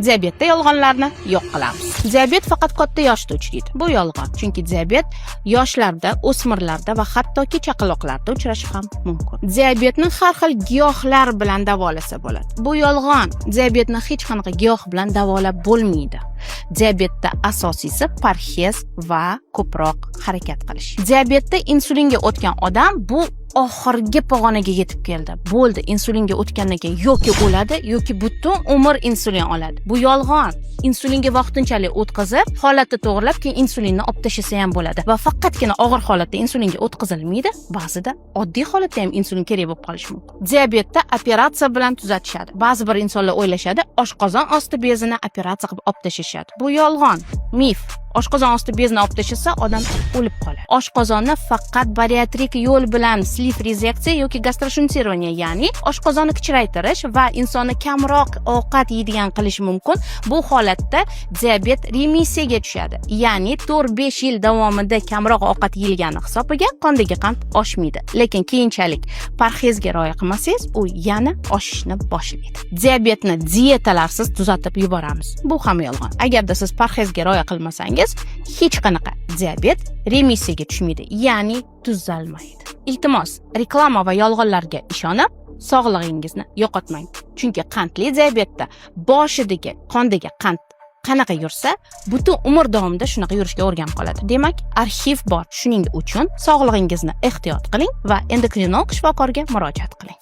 Diabetda yolg'onlarni yo'q qilamiz. Diabet faqat katta yoshda uchraydi. Bu yolg'on. Chunki diabet yoshlarda, o'smirlarda va hattoki chaqaloqlarda uchrashi ham mumkin. Diabetni har xil giyohlar bilan davolasa bo'ladi. Bu yolg'on. Diabetni hech qanaqa giyoh bilan davolab bo'lmaydi. Diabetda asosiysi parhez va ko'proq harakat qilish. Diabetda insulinga o'tgan odam bu oxirgi pog'onaga yetib keldi. Bo'ldi, insulinga o'tgandan keyin yoki o'ladi, yoki butun umr insulin oladi. Bu yolg'on. Insulinga vaqtinchalik o'tkazib, holatni to'g'rilab, keyin insulinni olib tashlasa ham bo'ladi. Va faqatgina og'ir holatda insulinga o'tkazilmaydi, ba'zida oddiy holatda ham insulin kerak bo'lib qolishi mumkin. Diabetda operatsiya bilan tuzatishadi. Ba'zi bir insonlar o'ylashadi, oshqozon osti bezini operatsiya qilib olib tashlashadi. Bu yolg'on, mif. Oshqozon osti bezini olib tashlasa, odam o'lib qoladi. Oshqozonni faqat bariatrik yo'l bilan sleeve rezeksiya yoki gastroshunтирование, ya'ni oshqozonni kichraytirish va insonni kamroq ovqat yeydigan qilish mumkin. Bu holatda diabet remissiyaga tushadi. Ya'ni 4-5 yil davomida kamroq ovqat yeyilgani hisobiga qondagi qand oshmaydi. Lekin keyinchalik parhezga rioya qilmasangiz, u yana oshishni boshlaydi. Diabetni dietalarsiz tuzatib yuboramiz. Bu ham yolg'on. Agarda siz parhezga rioya qilmasangiz, hech qanaqa diabet remissiyaga tushmaydi, ya'ni tuzalmaydi. Iltimos, reklama va yolg'onlarga ishonib, sog'lig'ingizni yo'qotmang. Chunki qandli diabetda boshidagi qondagi qand qanaqa yursa, butun umr davomida shunaqa yurishga o'rganib qoladi. Demak, arxiv bor. Shuning uchun sog'lig'ingizni ehtiyot qiling va endokrinolog shifokorga murojaat qiling.